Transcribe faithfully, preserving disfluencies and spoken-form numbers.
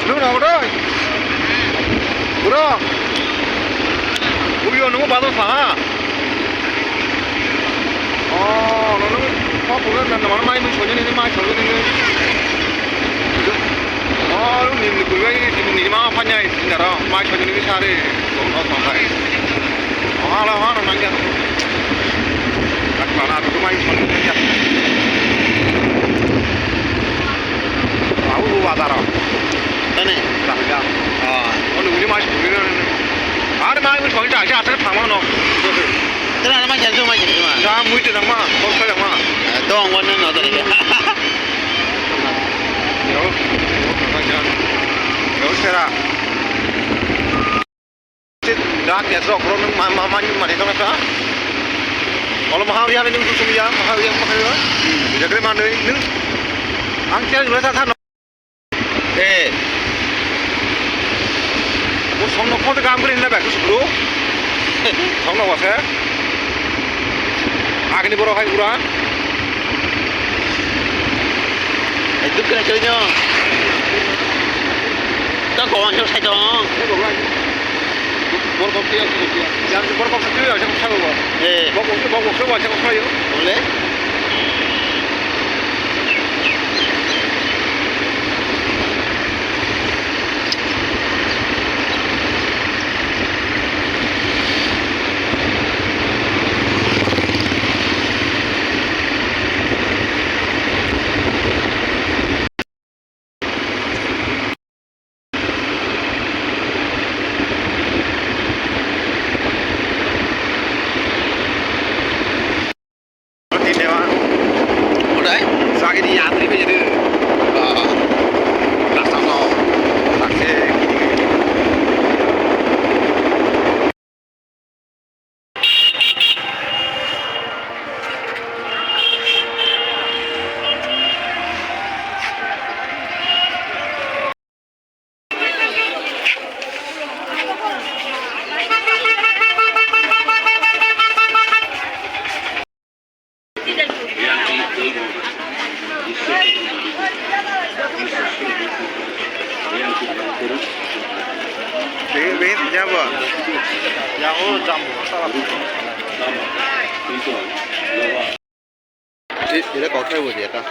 Nung rok doi. Bro. Uyo nungo bazar sa ha. Oh, no nung pa puga na na mai mui sojoni ni mai sojoni ni. Oh, lu ni ni kuga ni ni ma pa nyai ni daro mai sojoni ni sare. Oh, oh, oh. Oh, ala ha na nang ya. Kat mana tu mai sojoni ni ya. Babu bazar. Tani? Dah ya. Ah. Oh, nungni mai sojoni ni. Ar mai mui sojoni ta sa thangma no. Tera na mai sojoni mai sojoni ma. Ja mui te nang ma, bok sa nang ma. Dong wan no tadi. Yo, yo, yo, sera. Da, ya, sok, bro, nung ma, ma, ma, ma, ma, ma, ma, olo, maha, ya, nung, sum, ya, maha, ya, maha, ya. Jagre, ma, nung, nung. Ang, kya, nung, sa, sa, no. Eh. Bo, song, no, phone, kam, kre, na, ba, kus, bro. Song, no, wase. Agni, bro, hai, ura. Ai, duk kena choi nyo. Ta ko ang sai tong. Bor kok tiya, tiya. Yang bor kok tiya, yang sa ko. Eh. Bor kok, bor kok, bor kok, bor kok. Boleh. Utai? Sagini yatri pe jadi. Ah. Rasta no. Taksi. Bini, bini thangya bo. Yago jam bo. Ti, tile kokthai bo je ta.